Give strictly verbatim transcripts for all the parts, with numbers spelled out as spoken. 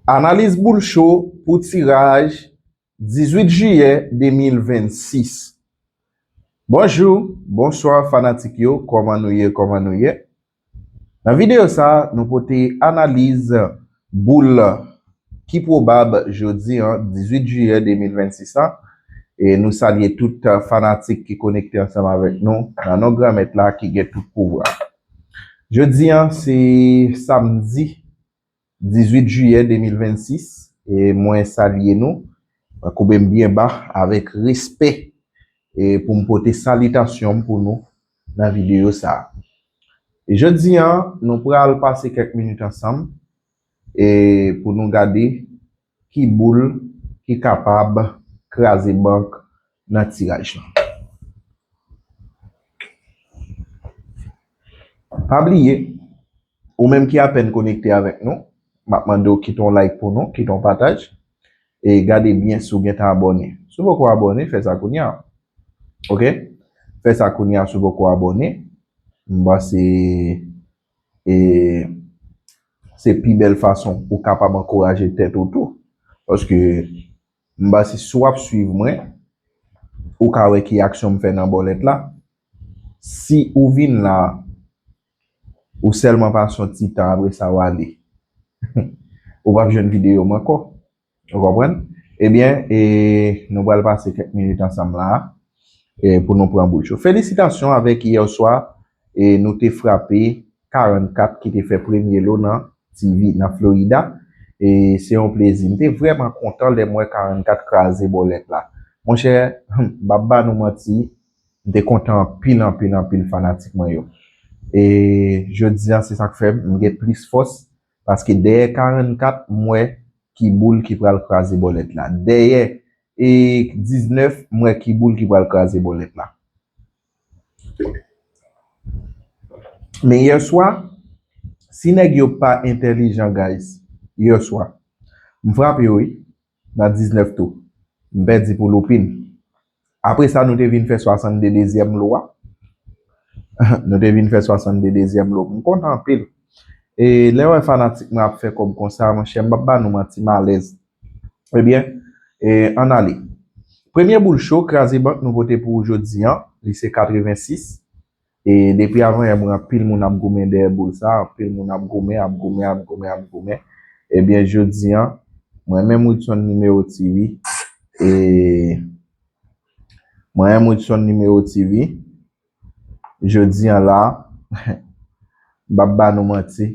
Analiz boul cho pou tiraj dizuit jiyè de mil vennsis. Bonjou, bonswa fanatik yo, kòman nou ye, kòman nou ye? Nan videyo sa, nou pote analiz boul ki pwobab jodi an, dizuit jiyè de mil vennsis an. E nou salye tout fanatik ki konekte ansanm avèk nou nan non Granmèt la ki gen tout pouvwa. Jodi an, se samdi dizuit jiyè de mil vennsis, e mwen salye nou, mwen koube m byen ba avèk respè, e pou m pote salitasyon m pou nou nan videyo sa a. E jodi an, nou pral pase kèk minit ansanm, e pou nou gade ki boul ki kapab kraze bank nan tiraj lan. Pa bliye, ou menm ki apèn konekte avèk nou, m ap mande w kite yon like pou nou, kite yon pataj, e gade byen si w gentan abòne. Si w poko abòne, fè sa kounye a. Oke? Fè sa kounye a si w poko abòne. M panse e se pi bèl fason ou kapab ankouraje tèt ou tou. Paske m panse si w ap swiv mwen, ou ka wè ki aksyon m fè nan bòlèt la. Si ou vin la, ou sèlman pase yon ti tan, apre sa w ale. Ou p ap jwenn videyo m ankò. Ou konprann? Ebyen, e, nou pral pase kèk minit ansanm la, e, pou nou pran boul cho. Felisitasyon avèk yè swa, e, nou te frape karannkat ki te fè premye lo nan T V nan Florida. E se yon plezi. M te vrèman kontan lè m wè karannkat kraze bòlèt la. Monchè, m p ap ba nou manti, m te kontan anpil, anpil, anpil fanatik mwen yo. E jodi a, se sa k fè m gen plis fòs, paske dèyè karannkat, m wè ki boul ki pral kraze bòlèt la. Dèyè e diznèf, m wè ki boul ki pral kraze bòlèt la. Men yè swa, si nèg yo pa entèlijan, guys, yè swa, m frape yo, wi, nan diznèf tou. M pèdi pou loupin. Apre sa, nou te vin fè swasannde dezyèm lo a. Nou te vin fè swasannde dezyèm lo. M kontan anpil. E lè w wè fanatik mwen ap fè kòb konsa, monchè, m p ap ba nou manti, m alèz. Ebyen, e, ann ale. Premye boul cho, kraze bank nou pote pou ou jodi an, li se katrevensis. E depi avan yè, mwen anpil moun ap goumen dèyè boul sa, anpil moun ap goumen, ap goumen, ap goumen, ap goumen. Ebyen, jodi an, mwen menm Woodson Nimewo T V, e mwen menm Woodson Nimewo T V, jodi an la, m p ap ba nou manti,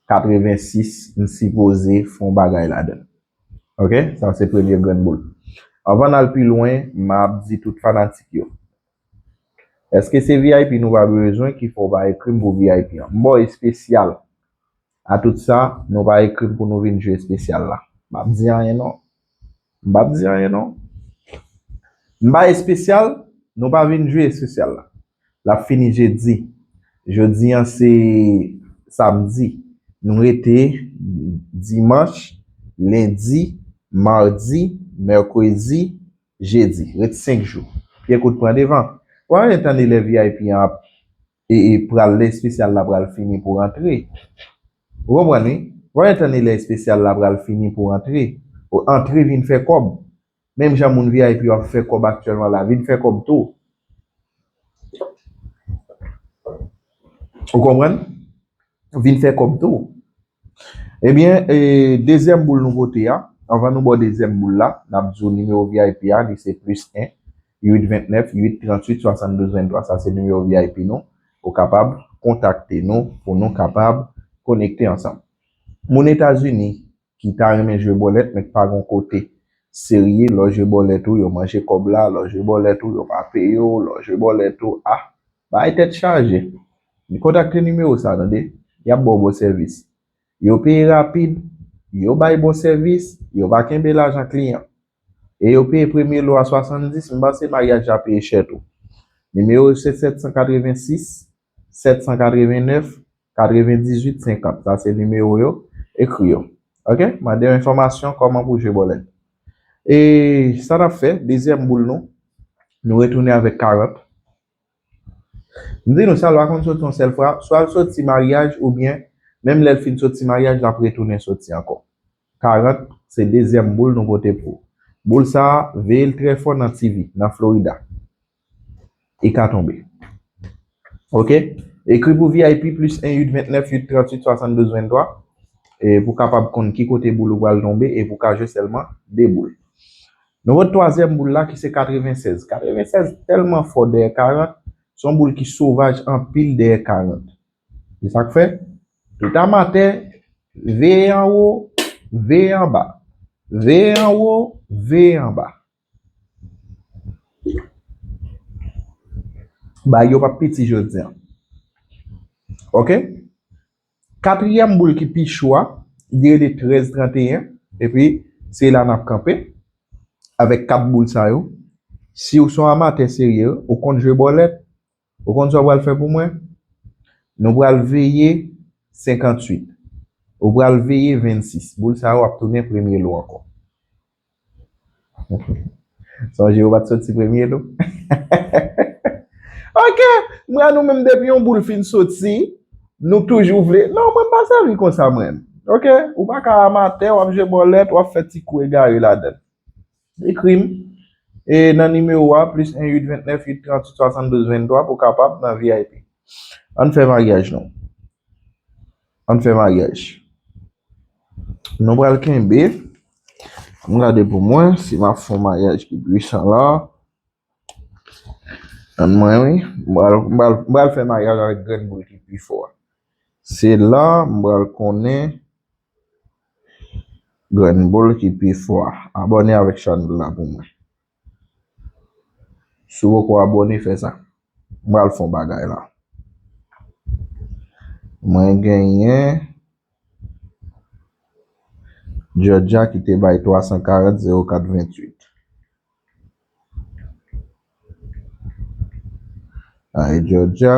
katrevensis, m sipoze fè yon bagay ladan l. Oke? Sa se premye grenn boul. Anvan n al pi lwen, m ap di tout fanatik yo. Èske se V I P nou pa bezwen ki fè w pa ekri m pou V I P an? M ba w espesyal. A tout sa, nou pa ekri m pou nou vin jwe espesyal la. M p ap di anyen non. M p ap di anyen non. M pa espesyal, nou pa vin jwe espesyal la. L ap fini jedi. Jodi an se samdi. Nou rete dimanch, lendi, madi, mèkredi, jedi. Ret senk jou. Pye kout pran devan. W a ret tande lè V I P an ap e, e pral, lè espesyal la pral fini pou rantre. Ou konprann, wi? W a ret tande lè espesyal la pral fini pou rantre. Ou antre vin fè kòb. Menm jan moun V I P yo ap fè kòb aktyèlman la, vin fè kòb tou. Ou konprann? Vin fè kòb tou. Ebyen, e, dezyèm boul nou pote a, anvan nou ba w dezyèm boul la, n ap di w nimewo V I P a, li se plis en, uit ventnèf, uit tranntuit, swasanndouz venntwa. Sa se nimewo V I P nou. Ou kapab kontakte nou pou nou kapab konekte ansanm. Moun Etazini ki ta renmen jwe bòlèt, men k pa gen yon kote serye, lè w jwe bòlèt ou, yo manje kòb la, lè w jwe bòlèt ou, yo pa peye w, lè w jwe bòlèt ou, ah, bagay tèt chaje. Kontakte nimewo sa, tande. Y ap ba w bon sèvis. Yo peye rapid, yo bay bon sèvis, yo pa kenbe lajan kliyan. E yo peye premye lo a swasanndis, m panse maryaj la peye chè tou. Nimewo yo se sèt san katrevensis, sèt san katrevennèf, katrevendizuit, senkant. Sa se nimewo yo, ekri yo. Oke? Mande yo enfòmasyon kòman pou jwe bòlèt. E sa n ap fè, dezyèm boul nou, nou retounen avèk karant. M di nou, sa l pa konn soti yon sèl fwa, swa l soti maryaj oubyen Menm lè l fin soti maryaj, l ap retounen soti ankò. Karant, se dezyèm boul nou pote pou ou. Boul sa a, veye l trè fò nan T V, nan Florida. Li ka tonbe. Ok? Ekri pou V I P plis en uit ventnèf uit tranntuit swasanndouz venntwa, e pou w kapab konn ki kote boul ou pral tonbe e pou w ka jwe sèlman de boul. Nou pote twazyèm boul la ki se katrevennsèz. Katrevennsèz tèlman fò dèyè karant, se yon boul ki sovaj anpil dèyè karant. Se sa k fè, tout amatè, veye anwo, veye anba. Veye anwo, veye anba. Bagay yo p ap piti jodi a. Ok? Katriyèm boul ki pi cho a, li rele trèz tranteyen, epi se la n ap kanpe avèk kat boul sa yo. Si w se yon amatè serye, ou konn jwe bòlèt, ou konn sa w pral fè pou mwen? Nou pral veye senkantuit. Ou pral veye vennsis. Boul sa yo ap tounen premye lo ankò. Sonje ou pa t soti premye lo. Ok, mwen nou menm depi yon boul fin soti, nou toujou vle. Non, mwen m pa sèvi konsa mwen. Ok, ou pa ka amatè, w ap jwe bòlèt, w ap fè ti kou egare ladan l. Ekri m e nan nimewo a, plis en uit ventnèf uit tranntuit swasanndouz venntwa pou w kapab nan V I P. Ann fè maryaj nou. Ann fè maryaj. Nou pral kenbe. M gade pou mwen si m ap fè yon maryaj ki pwisan la. Tann mwen, wi. M pral, m pral, m pral fè maryaj avèk grenn boul ki pi fò a. Se la m pral konnen grenn boul ki pi fò a. Abòne avèk chanèl la pou mwen. Si w poko abòne, fè sa. M pral fè yon bagay la. Mwen genyen Georgia ki te bay twa san karant zewo kat venntuit. Ay, Georgia.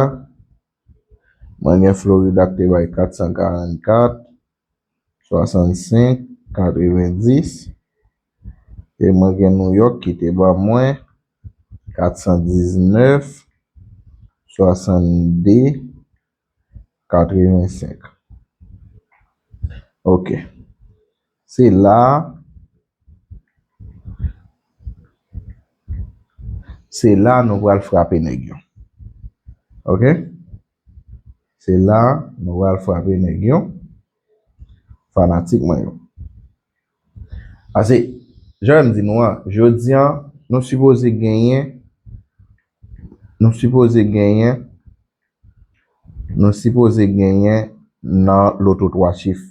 Mwen gen Florida ki te bay kat san karannkat, swasannsenk, katrevendis. E mwen gen New York ki te ban mwen kat san diznèf, swasannde, katrevensenk. Ok. Se la, se la nou pral frape nèg yo. Ok? Se la nou pral frape nèg yo. Fanatik mwen yo. Pase, jan m di nou an, jodi an, nou sipoze genyen, nou sipoze genyen, nou sipoze genyen nan loto twa chif.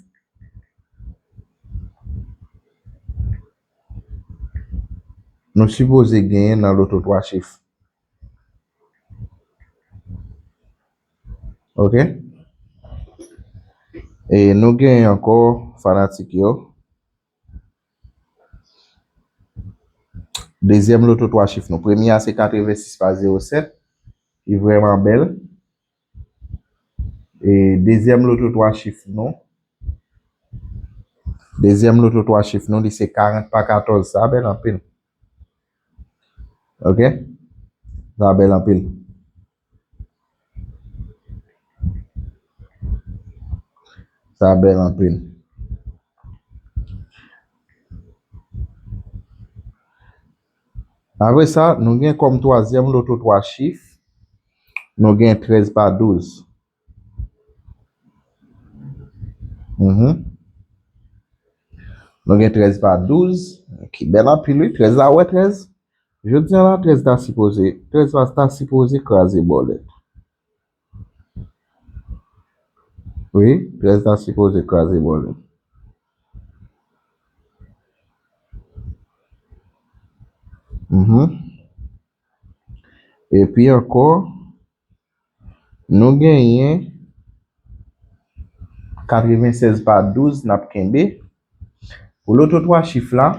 Nou sipoze genyen nan loto twa chif. Ok? E nou genyen ankò fanatik yo. Dezyèm loto twa chif nou. Premye a se katrevensis pa zewo sèt, ki vrèman bèl. E dezyèm loto twa chif nou. Dezyèm loto twa chif nou, li se karant pa katòz. Sa bèl anpil. Ok? Sa bèl anpil. Sa bèl anpil. Apre sa, nou gen kòm twazyèm loto twa chif, nou gen trèz pa douz. Mhm. Nou gen trèz pa douz, ki bèl anpil, wi. Trèz la, wè trèz. Jodi a la, trèz ta sipoze, trèz la ta sipoze kraze bòlèt. Wi, trèz ta sipoze kraze bòlèt. Mhm. Epi ankò, nou genyen katrevennsèz pa douz n ap kenbe. Pou loto twa chif la,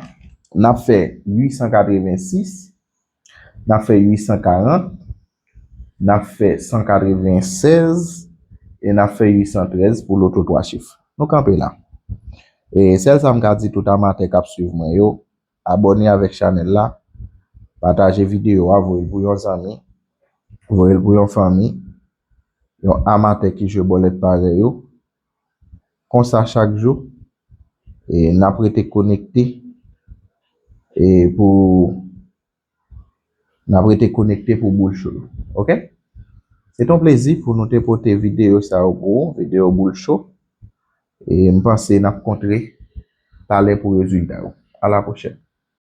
n ap fè uit san katrevensis, n ap fè uit san karant, n ap fè san katrevennsèz e n ap fè uit san trèz pou loto twa chif. Nou kanpe la. E sèl sa m ka di tout amatè k ap swiv mwen yo, abòne avèk chanèl la, pataje videyo a, voye l pou yon zanmi, voye l pou yon fanmi, yon amatè ki jwe bòlèt parèy ou. Konsa chak jou, e n ap rete konekte e pou n ap rete konekte pou Boul Show. Oke? Se t yon plezi pou nou te pote videyo sa yo pou ou, videyo Boul Show. E m panse n ap kontre talè pou rezilta yo. A la pwochèn.